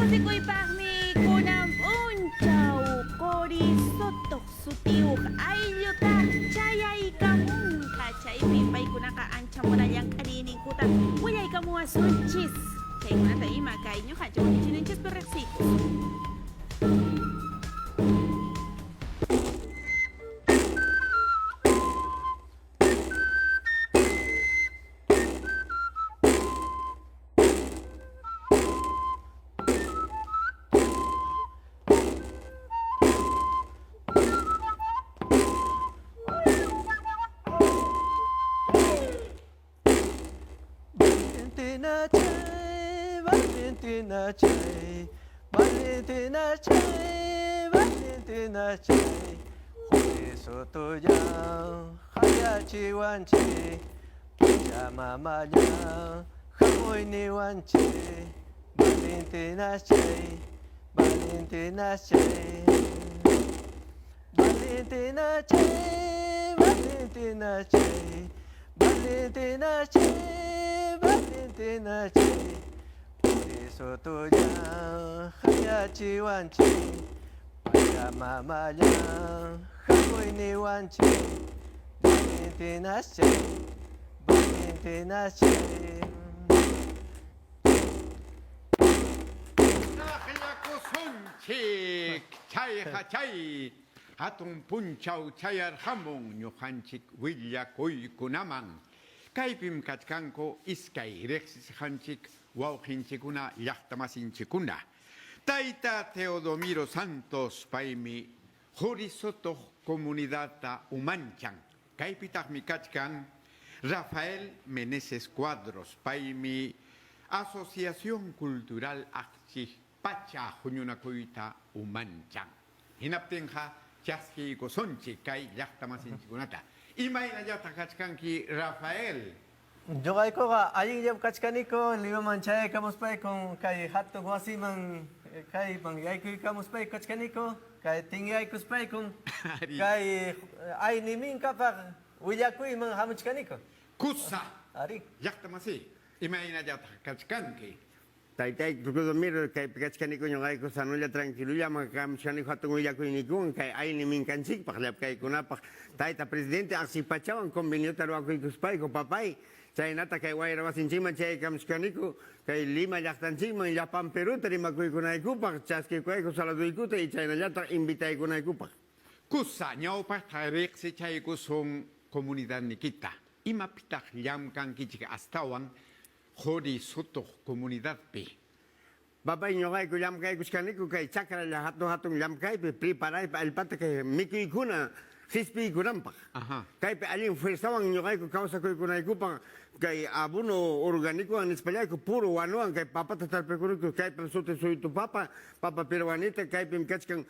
Kusikuypaqmi kunan p'unchaw Qori Sotoq sutiyuq ayllutaq chayaykamunqa, chaypi paykunaqa ancha munallank'ariyninkuta willaykamuwasunchis. Chaykunata ima kay ñuqanchik wakichinanchispi riqsiykusun. Valentina chay, Valentina chay, Valentina chay, Valentina chay, Jose Sotoyan, hayachiwanchik, Pacha mamallan, hamuyniwanchik, Valentina chay, Valentina chay. Valentina chay, Valentina chay, Valentina chay, Valentina chay, Quri sutullan hayachiwanchik, Pacha mamallan hamuyniwanchik, Valentina chay, Valentina chay. Akllakusunchik chayqa chay hatun punchaw chayarqamun ñuqanchik willakuykunaman. Kaypim kachkanku iskay riqsisqanchik wawqinchikkuna llaqtamasinchikkuna. Tayta Teodomiro Santos paymi Quri Sotoq comunidadta umanchan. Kaypitaqmi kachkan Rafael Meneses Cuadros, paymi Asociación Cultural Aqchiq Pacha huñunakuyta umanchan. Hinaptinqa chaskiykusunchik kay llaqtamasinchikkunata. Imaynallataq kachkanki Rafael? Ñuqaykuqa allinllam kachkaniku, Limaman chayaykamuspaykum kay hatun wasiman kayman yaykuykamuspayku kachkaniku, kay tinyaykuspaykum kay ayni minkapaq willakuyman hamuchkaniku. Kusa. Arí. Llaqta masiy, imaynallataq kachkanki? Taytay Clodomiro, kaypi kachkaniku ñuqayku sanolla tranquilollaman kamuchkaniku hatun willakuyniykuwan kay ayni minkanchikpaq llapkaykunapaq tayta presidente Aqsi Pachawan conveniota ruwakuykuspayku papay chaynata kay wayra wasinchikman chayaykamuchkaniku kay Lima llaqtanchikman llapan Peruta rimakuykunaykupaq chaskikuwayku saluduykuta y chaynallataq invitaykunaykupaq. Kusa, ñawpaqta riqsichaykusun comunidadnikita, imapitaq llamkankichik astawan Quri Sotoq comunidadpi. Papay, ñuqayku llamkaykuchkaniku kay chakralla hatun hatun llamkaypi preparaypa allpata kay mikuykuna qispiykunanpaq. Kaypi allin fuerzawan ñuqayku kawsakuykunaykupaq kay abono orgánicowan nispallayku puro wanuwan kay papata tarpuykunayku. Kaypim suti suytu papa, papa peruanita, kaypim kachkan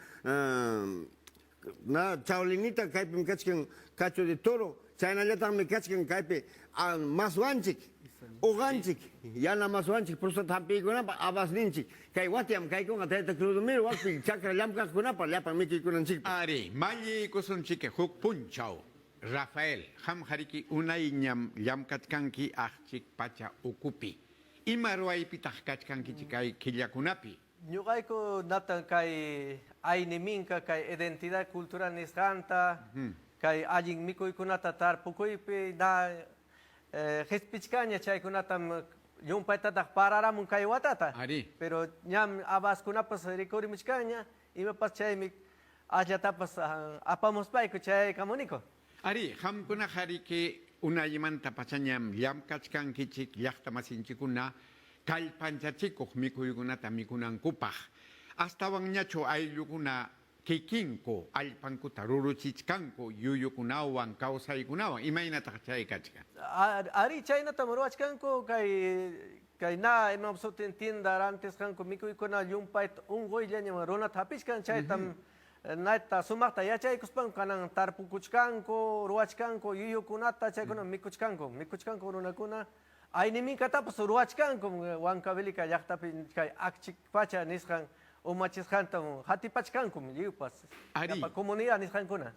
na chaulinita, kaypim kachkan cacho de toro, chaynallataqmi kachkan kaypi maswanchik, uqanchik, yana maswanchik, prostata hampiykunapaq abasninchik. Kay watyam kaykunqa tayta Clodomiro wakpi chakra llamkaqkunapaq llapan mikuykunanchikpaq. Ari, malliykusunchik huk punchaw. Rafael, qamqa riki unayñam llamkachkanki Aqchik Pacha ukupi. Ima ruwaypitaq kachkankichik kay killakunapi? Ñuqayku natan kay ayni minka, kay identidad cultural nisqanta, kay allin mikuykunata tarpukuypi na qispichkaña, chaykunatam llumpaytataq pararamun kay watata. Arí. Pero ñam abaskunapas rikurimuchkanña, imapas chaymi asllatapas apamuspayku chayaykamuniku. Arí, qamkunaqa riki unaymanta pachañam llamkachkankichik llaqtamasinchikkuna kallpanchachikuq mikuykunata mikunankupaq. Astawanñachu ayllukuna kikinku allpankuta ruruchichkanku yuyukunawan, kawsaykunawan, imaynataq chay kachkan? Arí, chaynatam ruwachkanku kay kay na imam sutin tienda rantisqanku mikuykuna llumpayta unquyllañam runata hapichkan, chaytam nayta sumaqta yachaykuspanku kanan tarpukuchkanku, ruwachkanku yuyukunata, chaykuna mikuchkanku, mikuchkanku runakuna. Ayni minkatapas ruwachkankum Huancavelica llaqtapi kay Akchik Pacha nisqan umachisqantam qatipachkankum lliwpas Arí. llapa comunidad nisqankuna.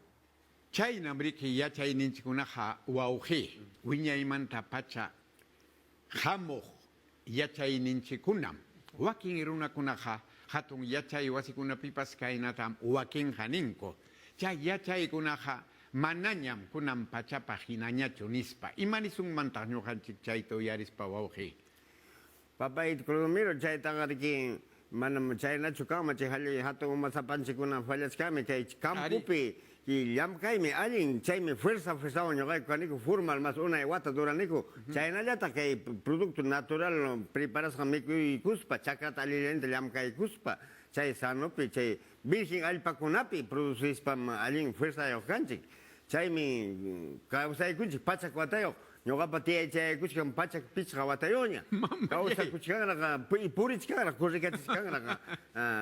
Chaynam riki yachayninchikkunaqa wawqi wiñaymanta pacha hamuq yachayninchikkunam. Wakin runakunaqa hatun yachay wasikunapipas kaynatam wakinqa ninku, Chay yachaykunaqa manañam kunan pachapaq hinañachu nispa. Ima nisunmantaq ñuqanchik chayta uyarispa wawqiy? Papay Clodomiro, chaytaqa riki manam chaynachu kanman, chay hallay hatun umasapanchikkuna fallachkanmi kay campopi llamkaymi allin, chaymi fuerza fuerzawan ñuqayku kaniku formal mas unay wata duraniku, chaynallataq kay producto natural preparasqa mikuykuspa, chakrata allillanita llamkaykuspa, chay sanopi, chay virgen allpakunapi producispam allin fuerzayuq kanchik, chaymi kawsaykunchik pachak watayuq. Ñuqapa tiyay chayaykuchkan 105 watayuqña. Kawsakuchkanraq, purichkanraq, corrikachichkanraq.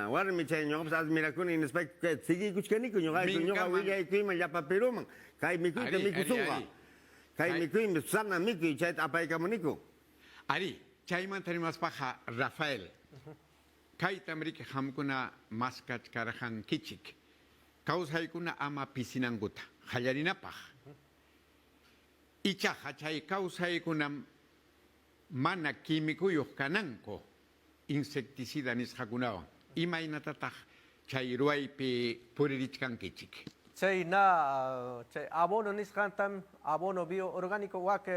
Warmi chay ñuqapas admirakuni nispayku siguiykuchkaniku ñuqayku ñuqa willaykuyman llapa Perúman. Kay mikuyta mikusunqa. Kay mikuymi sana mikuy chayta apaykamuniku. Arí, chaymanta rimaspaqa Rafael, kaytam riki qamkuna maskachkarqankichik, kawsaykuna ama pisinankuta qallarinapaq. Ichaqa chay kawsaykunam mana quimicuyuq kananku insecticida nisqakunawan. Imaynatataq chay ruwaypi puririchkankichik? Chayna chay abono nisqantam abono bioorgánico wak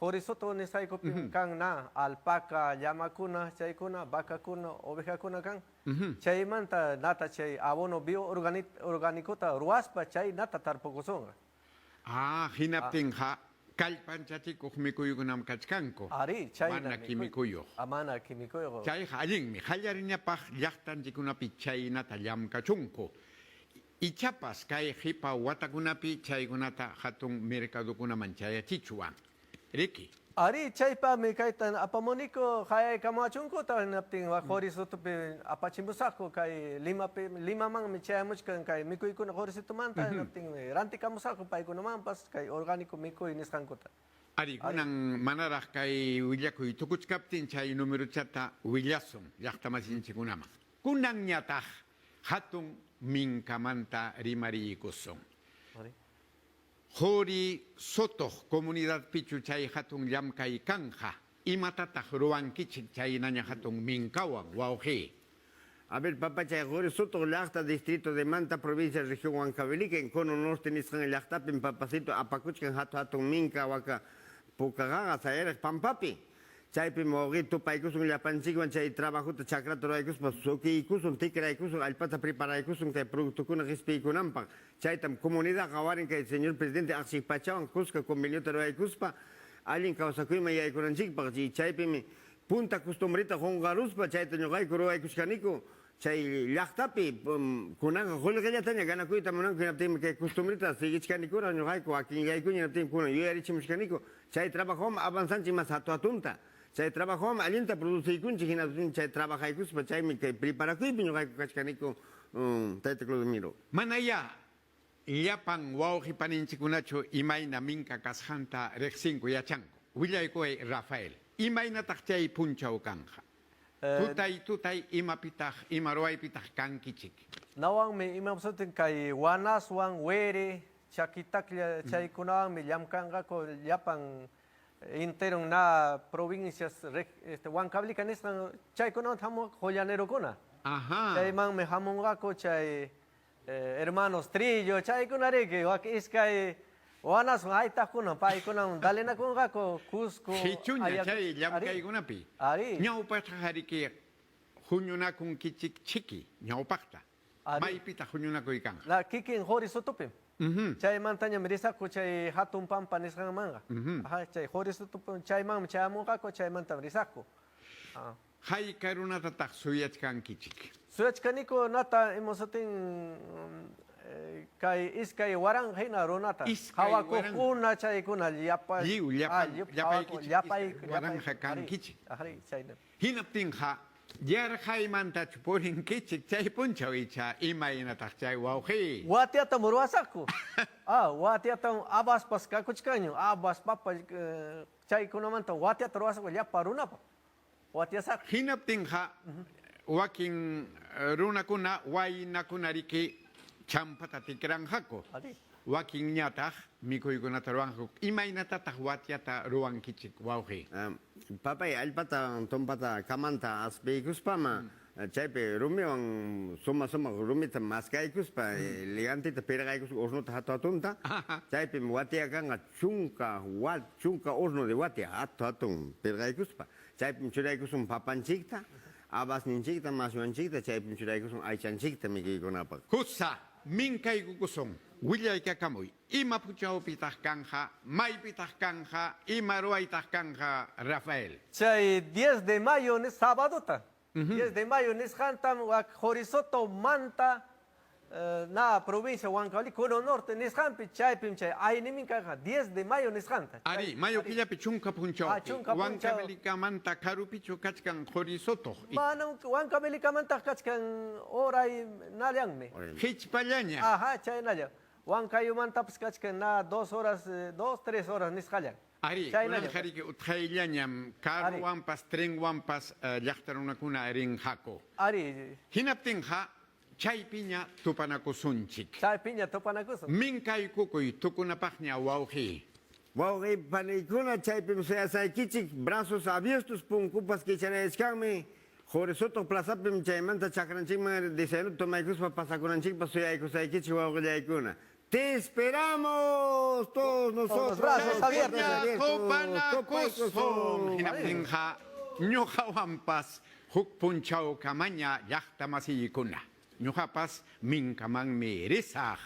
qurisoto nisqaykupim kan na alpaca, llamakuna, chaykuna, vacakuna, ovejakuna kan. Chaymanta nata chay abono bioorganicota ruwaspa chay nata tarpukusunqa. Ah, hinaptinqa kallpanchachikuq mikuykunam kachkanku. Arí, chayna Mana quimicuyuq. Ah, mana quimicuyuq. Chayqa allinmi, qallarinapaq llaqtanchikkunapi chaynata llamkachunku. Ichapas kay qipa watakunapi chaykunata hatun mercadokunaman chayachichwan. Riki. Arí, chaypaqmi kayta apamuniku qayaykamuwachunkuta, hinaptin wak quri sutupi apachimusaqku kay Limapi, Limamanmi chayamuchkan kay mikuykuna quri sutumanta, hinaptinmi rantikamusaqku paykunamanpas kay orgánico mikuy nisqankuta. Arí, kunan manaraq kay willakuy tukuchkaptin chay numerochata willasun llaqtamasinchikkunaman. Kunanñataq hatun minkamanta rimariykusun. Quri Sotoq comunidadpichu chay hatun llamkay kanqa? Imatataq ruwankichik chaynaña hatun minkawan, wawqiy? A ver, papá, chay Quri Sotoq llaqta, distrito de Manta, provincia, región Huancavelica, en cono norte nisqan llaqtapim papacito apakuchkan hatu hatun minka waka Pukaqaqa sayariq pampapi. Chaypim wawqiy tupaykusun llapanchikwan chay trabajota chakrata ruraykuspa sukiykusun, tikraykusun, allpata preparaykusun kay productokuna qispiykunanpaq. Chaytam comunidad qawarin kay señor presidente Aqchiq Pachawan kuska conveniota ruraykuspa allin kawsakuyman yaykunanchikpaq. Chaypimi punta costumbreta qunqaruspa chayta ñuqayku ruraykuchkaniku chay llaqtapi. Kunanqa qullqillataña ganakuyta munanku, hinaptinmi kay costumbreta siguichkanikuraq ñuqayku wakinllaykuña, hinaptinmi kunan yuyarichimuchkaniku. Chay trabajowan avanzanchik mas hatu hatunta. Chay trabajowan allinta produciykunchik, hinaptinmi chay trabajaykuspa chaymi kay preparakuypi ñuqayku kachkaniku, tayta Clodomiro. Manayá llapan wawqi paninchikkunachu imayna minka kasqanta riqsinku, yachanku. Willaykuway Rafael, imaynataq chay punchaw kanqa? Tutay tutay imapitaq, ima ruwaypitaq kankichik? Nawanmi imam sutin kay wanaswan, weri, chakitaklla chaykunawanmi llamkanqaku llapan enteron na provincias este, Huancavelica nisqan chaykunawan hamunqaku qollanerokuna. Chaymanmi hamunqaku chay hermanos Trillo, chaykunariki wak iskay wanaswan haytaqkuna paykunawan dalinakunqaku Cusco. Qichuña chay llamkaykunapi. Arí. Ñawpaqta huñunakunkichik chiki, ñawpaqta. Maypitaq huñunakuy kanqa? Na kikin Quri Sotopim. Chaymantañam risaqku chay hatun pampa nisqanmanqa. Ajá, chay Quri Sotopim chaymanmi chayamunqaku, chaymantam risaqku. Hayka runatataq suyachkankichik? Suyachkaniku nata ima sutin kay 2000 hina runata. Qhawakuqkuna chaykuna llapa. Lliw llapaykichik 2000 kankichik. Arí, chayna. Hinaptinqa yarqaymantachu purinkichik chay punchaw icha imaynataq chay wawqiy? Watiatam ruwasaqku. Ah, watiatam habaspas kakuchkanñu, habas, papa chaykunamanta watiata ruwasaqku llapa runapaq. Watiasaqku. Hinaptinqa wakin runakuna waynakunariki champata tikranqaku. Wakinñataq mikuykunata ruwanqaku. Imaynatataq watiata ruwankichik, wawqiy? Papay, allpata tumpata kamanta aspiykuspama chaypi rumiwan suma sumaq rumita maskaykuspa elegantita pirqaykuspa hornota hatu hatunta chaypim watia kanqa chunka chunka horno de watia hatu hatun pirqaykuspa chaypim churaykusun papanchikta habasninchikta mashwanchikta chaypim churaykusun aychanchikta mikuykunapaq. Kusa, minkaykukusun, willaykakamuy, ima puchawpitaq kanqa, maypitaq kanqa, ima ruwaytaq kanqa, Rafael? Chay 10 de mayo nis sabadota. 10 de mayo nisqantam wak Qorisoto manta na provincia Huancavelica, Cono Norte nisqanpi chaypim chay aynimin kanqa 10 de mayo nisqanta. Ari, mayo killapi chunka punchawpi. Ah, chunka punchaw. Huancavelikamanta karupichu kachkan Qorisoto. Manam Huancavelikamantaq kachkan horay nallanmi. Hichpallaña. Ajá, chaynalla. Huancayumantapas kachkan na 2 horas, 2, 3 horas nisqallan. Ari, Chaynalla. kunanqa utqayllañam carrowanpas, trenwanpas llaqta runakuna rinqaku. Ari. Hinaptinqa chaypiña tupanakusunchik. Chaypiña tupanakusun. Minkaykukuy tukunapaqña wawqi. Wawqi paniykuna chaypim suyasaykichik brazos abiertos punkupas kichanayachkanmi Qorisoto plazapim chaymanta chakranchikman desayuno tomaykuspa pasakunanchikpa suyaykusaykichik wawqillaykuna. Te esperamos todos nosotros. Brazos abiertos. Tupanakusun. Hinaptinqa ñuqawanpas huk punchawkamaña llaqta masiykuna. Ñuqapas minkamanmi risaq.